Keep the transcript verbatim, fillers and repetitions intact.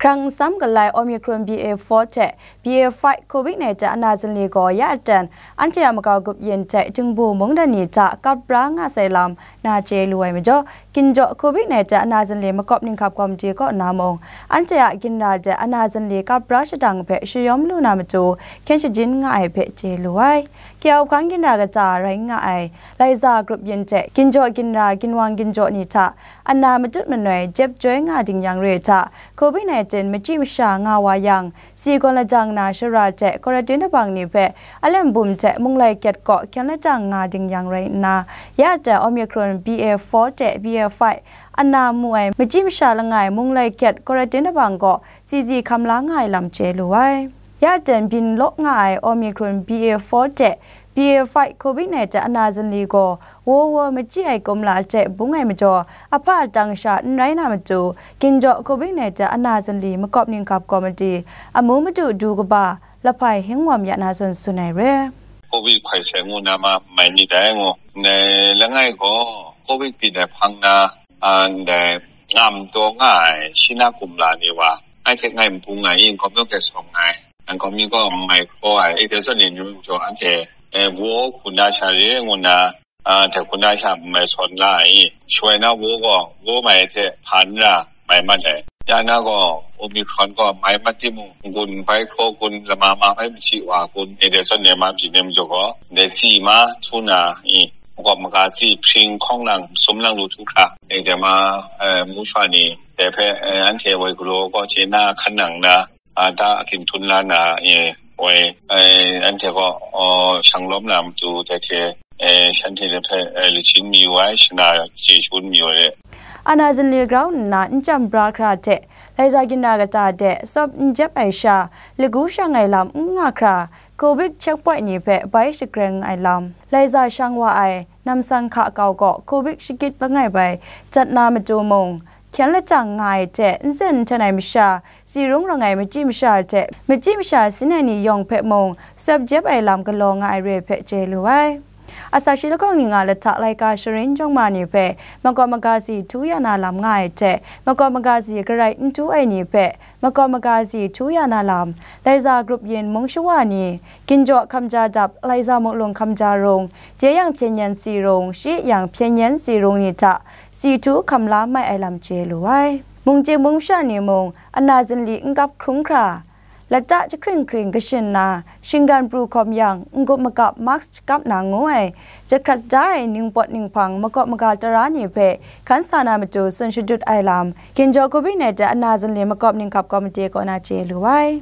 Rang nsam galai Omicron B A four hte B A five COVID nineteen ana zinli gaw ya aten anhte a makau grup yin hte Tingbu mungdan ni hta kap bra nga sai lam na chye lu ai majaw, ginjaw COVID nineteen ana zinli makawp ninghkap komiti kaw na mung, anhte a ginra de ana zinli kap bra shadang hpe shayawm lu na matu hkyen shajin nga ai hpe chye lu ai. Kyaw hkang ginra kata rai nga ai, Laiza grup yin hte ginjaw ginra ginwang ginjaw ni hta ana matut manoi jep joi nga ding yang re hta, COVID nineteen machyi masha nga wa yang, si gawn lajang na shara hte quarantine dabang ni hpe alem bum hte munglai kyat kaw hkyen lajang nga ding yang rai nna, ya hte Omicron B A four hte B A five ana mu ai machyi masha langai munglai kyat quarantine dabang kaw zizi hkam la nga ai lam chye lu ai. Ya ten byin law nga ai Omicron B A four hte B A five COVID nineteen ana zinli gaw wo wo machyi ai kumla hte bung ai majaw, ahpa atang sha n rai na matu, ginjaw COVID nineteen ana zinli makawp ninghkap komiti amu madu du kaba Lahpai Hingwam ya na zawn tsun ai re. COVID hkoi sai ngu na ma mai ni dai ngu. Nai langai gaw COVID byin ai hpang na, a, ndai ngam taw nga ai shi na kumla ni wa, ngai hte ngai npu ngai i nkau mi hte sawng ai, nkau mi gaw mai hkraw ai, e de zawn ni ni majaw anhte, e, wo hkun da sha re ngu nna, a, dai hkun da sha mai sawn la ai. Shaloi na wo gaw, wo mai hte hpa n ra mai mat ai. Ya na gaw, Omicron gaw mai mat timung, n-gun bai hkraw kun, lama ma bai machyi wa kun, e de zawn ni ma byin ai majaw gaw, ndai tsi ma htu na i, makawp maga tsi hpring hkawng lang, sum lang lu htu hkra, e de ma, e, mu shwa ni, dai hpe, e, anhte woi galaw gaw chye na hkan nang na, a, ta akin tun la na, e, woi, e, anhte gaw, o, shang lawm na matu dai hte, e, shanhte de hpe, e, lachin mayu ai, shana chye shangun mayu ai. Ana zinli grau nna n chyam bra hkra hte, Laiza ginra kata de sawp n jep ai sha, lagu shang ai lam n nga hkra, COVID checkpoint ni hpe bai shagreng ai lam, Laiza shang wa ai, namsang hka kau gaw COVID shakit langai bai, jat na matu mung, hkyen lajang nga ai hte, nsen nhten ai masha, si rung rang ai machyi masha hte, machyi masha sin ai ni yawng hpe mung, sawp jep ai lam galaw nga ai re hpe chye lu ai. Asak shi lahkawng ni nga lahta laika sharin jawng ma ni hpe, makawp maga si htu ya na lam nga ai hte, makawp maga si garai n htu ai ni hpe, makawp maga si htu ya na lam, Laiza grup yin mung shawa ni, ginjaw hkamja dap, Laiza munglung hkamja rung, jeyang hpyen yan si rung, shi yang hpyen yan si rung ni hta, si htu hkam la mai ai lam chye lu ai. Mungchying mung masha ni mung, ana zinli n kap hkrung hkra, lata jahkring hkring kashin na, shinggan pru hkawm yang, n-gup makap mask shakap na ngu ai, jahkrat da ai ningpawt ninghpang makawp maga tara ni hpe hkan sa na matu tsun shadut ai lam, ginjaw COVID nineteen ana zinli makawp ninghkap komiti kaw na chye lu ai.